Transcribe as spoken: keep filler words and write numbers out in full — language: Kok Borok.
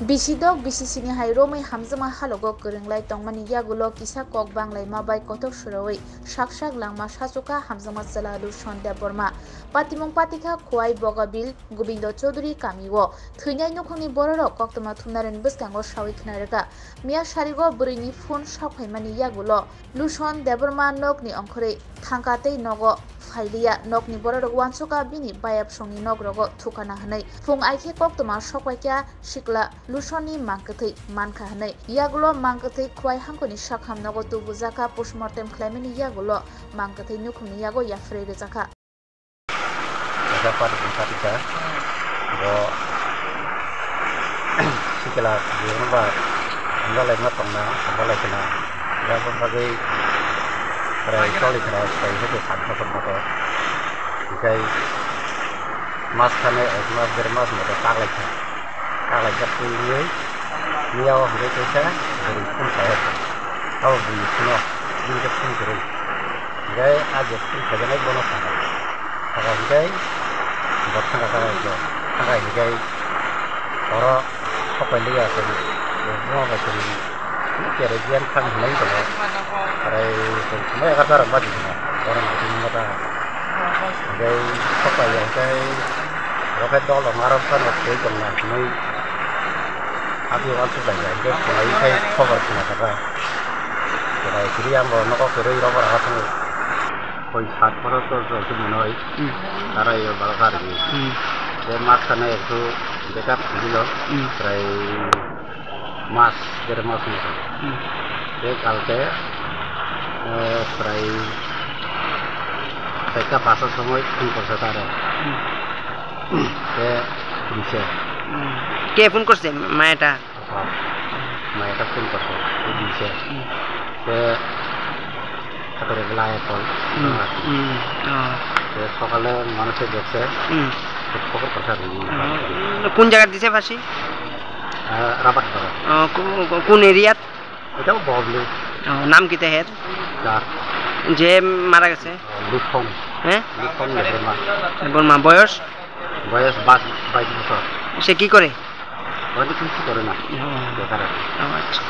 Bisi dok bisi sini hai romwi hamjakma halogo kwrwnglai tongmani yagulo kisa kok banglaima bai kothok suraui sak sak langma sachukha hamjakma chwla Luson Debbarma. Patimung patikha Khowai Bogabil Gobindo Chaudhuri kamio. Thwinai nukhungni bororok koktwma thumnarokni bwskango saui khna rwkha. Miya sarigo bwrwini phone sok phaimani yagulo Luson Debbarma nokni ongkhorwi thangkha tei nogo phailiya. Nokni bororok uansukha bini bayapsongni nokrogo thukana hwnwi. Phung aikhe koktwma sokpaikha sikla Lusonni mangkwthwi mankha hwnwi. Yagulo mangkwthwi Khowai hangkoni sakham nogo tubujakha, postmortem khlaimani yagulo mangkwthwi nukhungni yago yapharwi rwjakha. Kaisa pati bwsa tisa. Bo sikla biyang ba hamjalaima tongna, hamjalai khna. Yabo bagwi chwrai choli khna, chwrai hwnkhe sat bosor moto. Hinkhe mas khane ek mas, der mas moto taklaikha. Taklaijak twi wngwi miyao hwnwi kaisa bwrwi phone khlai. Abo bwrwi phone-o bini khe phone kwrwi. Hinkhe a je phone khaijaknai bono sakha. Sakha hinkhe bo thangkha, thangkha hinkhe, thangkha hinkhe oro sok pai liya kwrwi. Bo bai kwrwi. Kere biyan thang hinai tongo. Arai tong sumai egarta rok badi sina. Borok nai sini mata. Jai sopai ya jai. Roket dol rok narok sano tei tong na hinai. Abi wan su bai ya. Jai sunai sai khobor sina kata. Arai kiri ambo noko kiri robo raga sini. Koi sat bosor to to sini noi. Hmm. Arai yo baro kari. Hmm. Jai mas kana ektu bekar sini lo. Hmm. Arai Mas, der mas moto. Hmm. Tei kalke, eh, prai saita pasa somoi phone korsa tare. Hmm. Te phone se. Hmm. Ke phone korse? Maeta? Oh, maeta phone korsa. Te phone se. Hmm. Te Hakore belai ekol. Hmm, hmm, oh. Te sokale manuse dekse. Hmm. Khobor kotha rini. Oh, কোন জাগাত দিছে ফাঁচি? Ah, Rabat Bagar. Oh, কো-, কো-, কোন এরিয়াত? Eta Bobli. Oh, নাম কিতা হের? Jar. যে মারা গেছে? Lufon. হ্যাঁ? Lufon Debbarma. বর্মা, বয়স? বয়স বাইশ, বাইশ বছর। সে কি করে? Bani কিছু করে না। Oh. বেকার আছে। Oh, আচ্ছা।